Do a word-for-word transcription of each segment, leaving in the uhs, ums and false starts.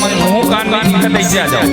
मुंह कान नहीं दिखत, ऐसे आ जाओ।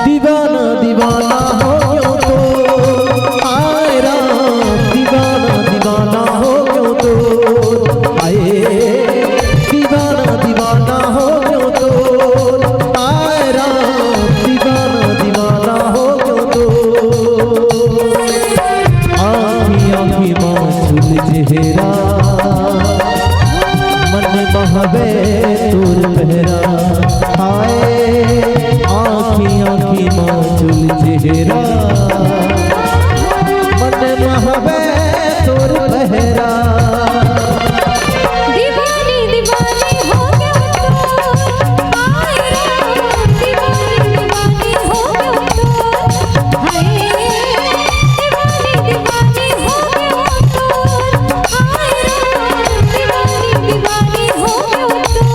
दीवाना दीवाना हो क्यों तो, आए राम, दीवाना दीवाना हो क्यों तो, आए, दीवाना दीवाना हो क्यों तो, आए राम, दीवाना दीवाना हो क्यों तो। आँखी आँखी मासूम चेहरा, मन बहवे तोर पहरा। हाय, आँखी आँखी मासूम चेहरा, मन बहवे तोर पहरा। दीवानी दीवानी हो गया तो, आए राम, दीवानी दीवानी हो गया तो, हाय, दीवानी दीवानी हो गया तो, आए राम, दीवानी दीवानी हो गया तो।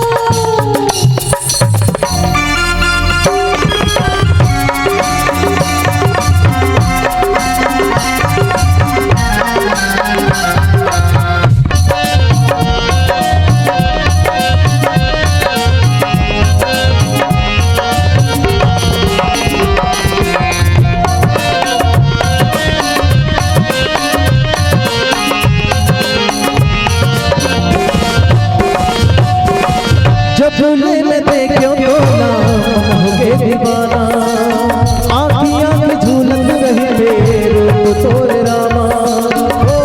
जब भूले में देख्यो तो ना मन होगे दीवाना, आँखी आँखी झूलत रही मेरो तोर रामा। ओ,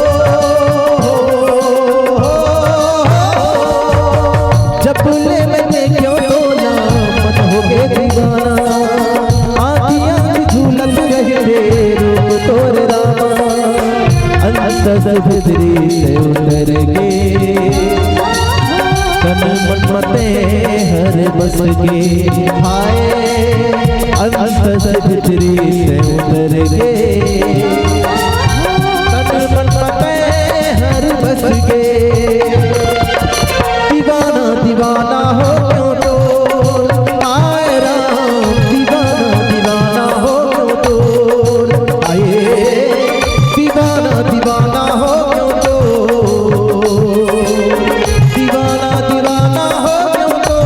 जब भूले में देख्यो तो ना मन होगे दीवाना, आँखी आँखी झूलत रही मेरो तोर रामा। अंत से भीतरी से उतर के तन मन मते हर बस के। हाय, अंत से भीतरी से उतर के तन मन मते हर बस के। दीवाना दीवाना हो क्यों तो, आए राम, दीवाना दीवाना हो क्यों तो, आए, दीवाना दीवाना हो क्यों तो, दीवाना दीवाना हो क्यों तो।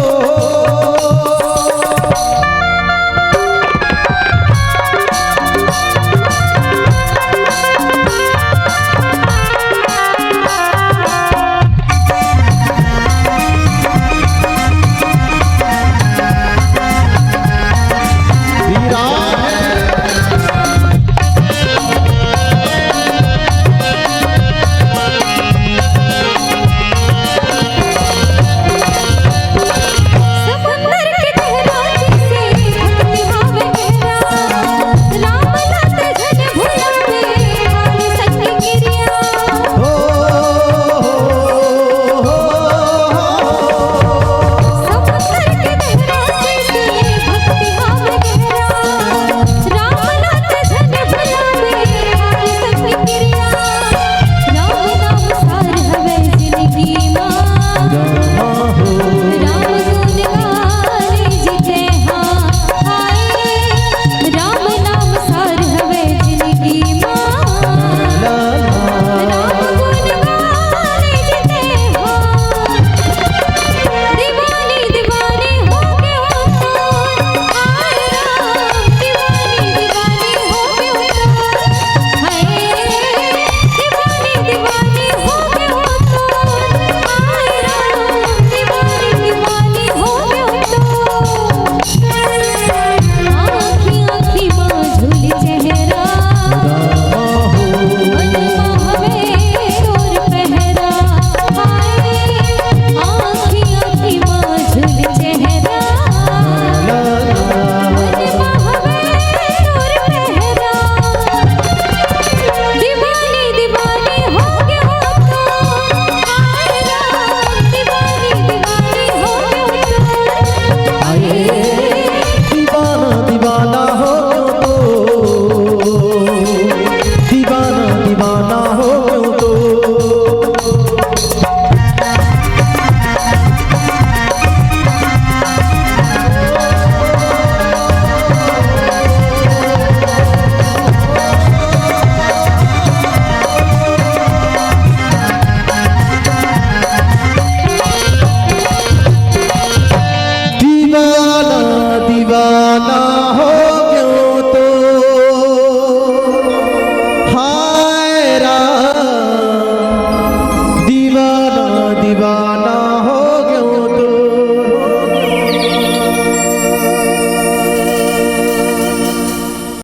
तू तो